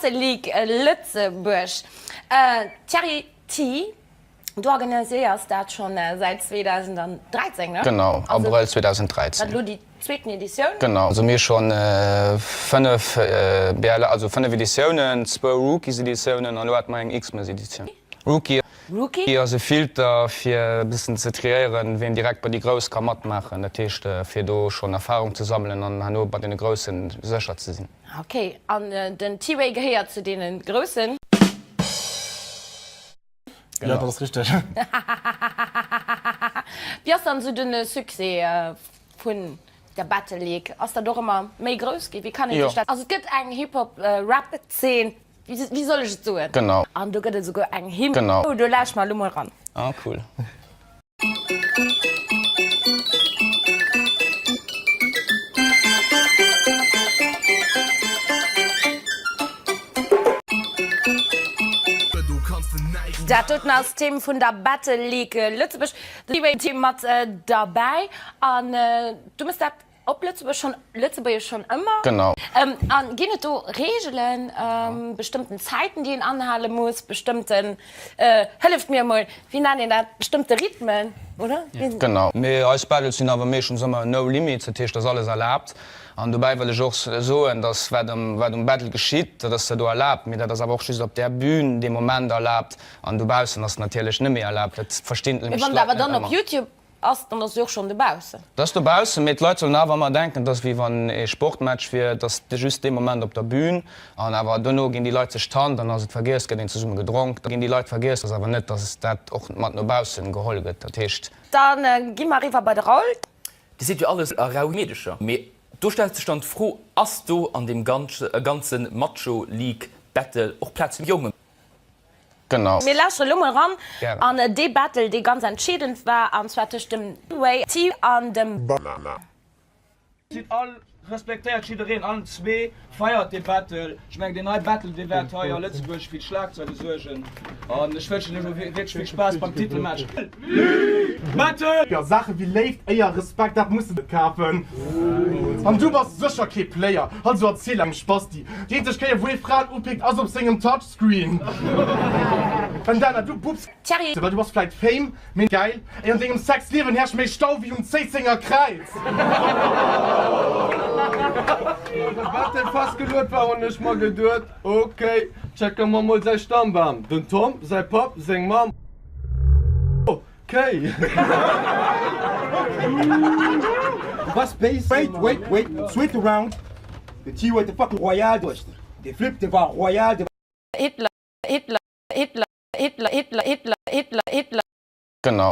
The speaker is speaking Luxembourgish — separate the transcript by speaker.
Speaker 1: Battle League Lëtzebuerg. Thierry T, du organiséiers dat schonn säit 2013, ne?
Speaker 2: Genau, Abrëll 2013.
Speaker 1: Dat elo déi zweeten Editioun?
Speaker 2: Genau, also mir hu schonn 5 BL, also 5 Editiounen, zwou Rookies-Editiounen an elo hate mer eng Xmas-Editioun. Rookie.
Speaker 1: Rookie
Speaker 2: ass e Filter fir e bëssen ze triéieren, ween direkt bei déi Grouss ka matmaachen. Dat heescht fir do schonn Erfahrung ze sammelen an herno bei deene Groussen sécher ze sinn.
Speaker 1: Ok, an den T-Way gehéiert zu deene Groussen?
Speaker 3: Jo, dat ass richteg.
Speaker 1: Wéi ass dann esou de Succès vun der Battle League? Ass dat och ëmmer méi grouss ginn? Wéi kann ee sech dat. Also et gëtt eng Hip-Hop-Rap-Zeen. Wéi soll ech et soen?
Speaker 2: Genau.
Speaker 1: An do gëtt et esouguer eng Hymn.
Speaker 2: Genau.
Speaker 1: Oh, do lauscht mer elo mol ran.
Speaker 2: Ah, cool.
Speaker 1: Dat doten ass d'Theme vun der Battle League Lëtzebuerg. De Leeway Team mat derbäi. An du mëss dat Op Lëtzebuerg schonn, Lëtzebuergesch schonn ëmmer?
Speaker 2: Genau.
Speaker 1: A ginn et do Reegelen, bestëmmten Zäiten, déi een anhale muss, bestëmmten, hëlleft mir emol, wéi nennt een dat, bestëmmte Rhythmen, oder?
Speaker 2: Genau. Mee eis Battles sinn awer meeschtens ëmmer no limits, dat heescht, et ass alles erlaabt. An dobäi wëll ech och soen, dass wat wat um Battle geschitt, dat ass zwar do erlaabt, mee dat ass awer och just op där Bühn dee Moment erlaabt an dobaussen ass et natierlech net méi erlaabt. Dat verstinn
Speaker 1: nämlech
Speaker 2: d'Leit net ëmmer.
Speaker 1: Mee wann et awer dann op Youtube Ass, dann ass se och schonn dobaussen.
Speaker 2: Et ass dobaussen, mee d'Leit sollen awer ëmmer denken, et ass wéi wann ee Sportmatch wier, et ass just dee Moment op der Bühn an awer dono ginn déi Leit sech d'Hand, dann ass et vergiess, gëtt een zesumme gedronk, da ginn déi Leit vergiess, ass awer net, datt dat och mat no baussen geholl gëtt, dat heescht.
Speaker 1: Da gi mer eriwwer bei de Raoul.
Speaker 4: Dir sidd jo alles rau Meedecher, mee do stellt sech dann d'Fro, Ass do an deem ganze Macho League Battle och Plaz fir Jongen?
Speaker 2: Genau.
Speaker 1: Mir lauschteren elo mol ran
Speaker 2: Gären.
Speaker 1: an dee Battle, dee ganz entscheedend war, an zwar tëscht dem Way T an dem.
Speaker 5: Banana.
Speaker 6: Sidd all respektéiert jiddereen, allen zwee feiert dee Battle. Ech mengen deen hei Battle dee wäert hei a Lëtzebuerg vill Schlagzeile suergen an ech wënschen iech elo wierklech vill Spaass beim Titelmatch. Battle!
Speaker 3: Jo, Saache wéi Léift, Éier, Respekt, dat muss de net kafen. An du bass sécher kee Player, also erziel engem Spasti. Déi eenzeg Kéier wou ee Fraen upickt ass op sengem Touchscreen. Bandana, du Bubs,
Speaker 1: Thierry.
Speaker 3: well du bass vläit fame, mee gäil. Ey, an dengem Sexliewen herrscht méi Stau wéi um Zéissenger Kräiz.
Speaker 7: No de Battle festgeluet war hunn ech mer geduet, ok, checke mer mol säi Stammbam, den Tom, säi Papp, seng Mamm, ok.
Speaker 8: Wait, wait, wait, zweete Round, de T huet de fucking Royal duerch de Flip, de war Royal, de.
Speaker 1: Hitler, Hitler, Hitler, Hitler, Hitler, Hitler, Hitler, Hitler.
Speaker 2: Genau.